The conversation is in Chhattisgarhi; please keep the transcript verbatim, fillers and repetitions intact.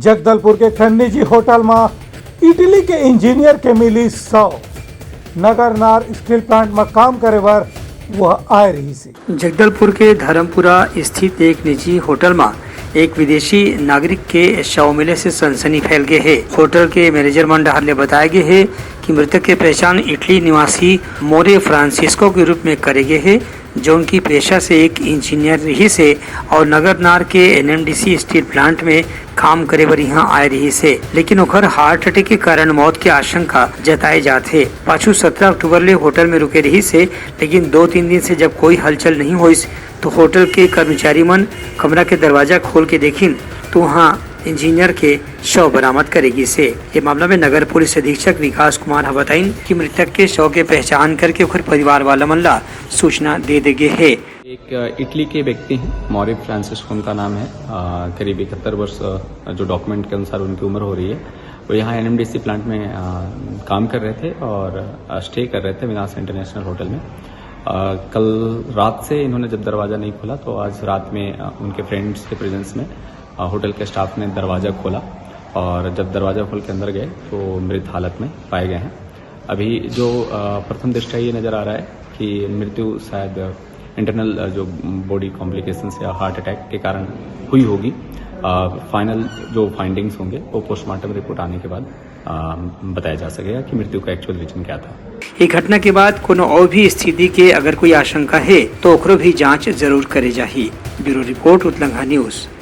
जगदलपुर के एक ठन निजी होटल म इटली के इंजीनियर के मिली शव। नगरनार स्टील प्लांट म काम करे बर वह आए रहिस हे। जगदलपुर के धर्मपुरा स्थित एक निजी होटल म एक विदेशी नागरिक के शव मिले से सनसनी फैल गे हे। होटल के मैनेजर मन डहार ले बताए गे हे कि मृतक के पहचान इटली निवासी मोरे फ्रांसिस्को के रूप में करे गे हे, जौन की पेशा से एक इंजीनियर रहिस हे और नगरनार के एनएमडीसी स्टील प्लांट में काम करे बर इहां आए रहिस हे, लेकिन ओकर हार्ट अटैक के कारण मौत के आशंका जताए जात हे। पाछू सत्रह अक्टूबर ले होटल में रुके रहिस हे, लेकिन दो तीन दिन से जब कोई हलचल नहीं होइस, तो होटल के कर्मचारी मन कमरा के दरवाजा खोल के देखिन, तो वहां इंजीनियर के शव बरामद करे गिस हे। ये मामला में नगर पुलिस अधीक्षक विकास कुमार ह बताइन कि मृतक के शव के पहचान करके ओकर परिवार वाला मन ला सूचना दे दे गे हे। एक, अ, इटली के व्यक्ति हैं, मौरी फ्रांसिस्को उनका नाम है। अ, करीब इकहत्तर वर्ष, अ, जो डॉक्यूमेंट के अनुसार उनकी उम्र हो रही है। वो यहाँ एनएमडीसी प्लांट में, अ, काम कर रहे थे और, अ, स्टे कर रहे थे विनाश इंटरनेशनल होटल में। अ, कल रात से इन्होंने जब दरवाज़ा नहीं खोला, तो आज रात में, अ, उनके फ्रेंड्स के प्रेजेंस में, अ, होटल के स्टाफ ने दरवाज़ा खोला और जब दरवाज़ा खोल के अंदर गए, तो मृत हालत में पाए गए हैं। अभी जो, अ, प्रथम दृष्टया ये नज़र आ रहा है कि मृत्यु शायद इंटरनल, अ, जो बॉडी कॉम्प्लिकेशंस या हार्ट अटैक के कारण हुई होगी। अ, फाइनल जो फाइंडिंग्स होंगे, वो पोस्टमार्टम रिपोर्ट आने के बाद, अ, बताया जा सकेगा कि मृत्यु का एक्चुअल रीजन क्या था। ये घटना के बाद कोनो और भी स्थिति के अगर कोई आशंका है, तो ओकरो भी जांच जरूर करे जाही। Bureau report, Utlangha news.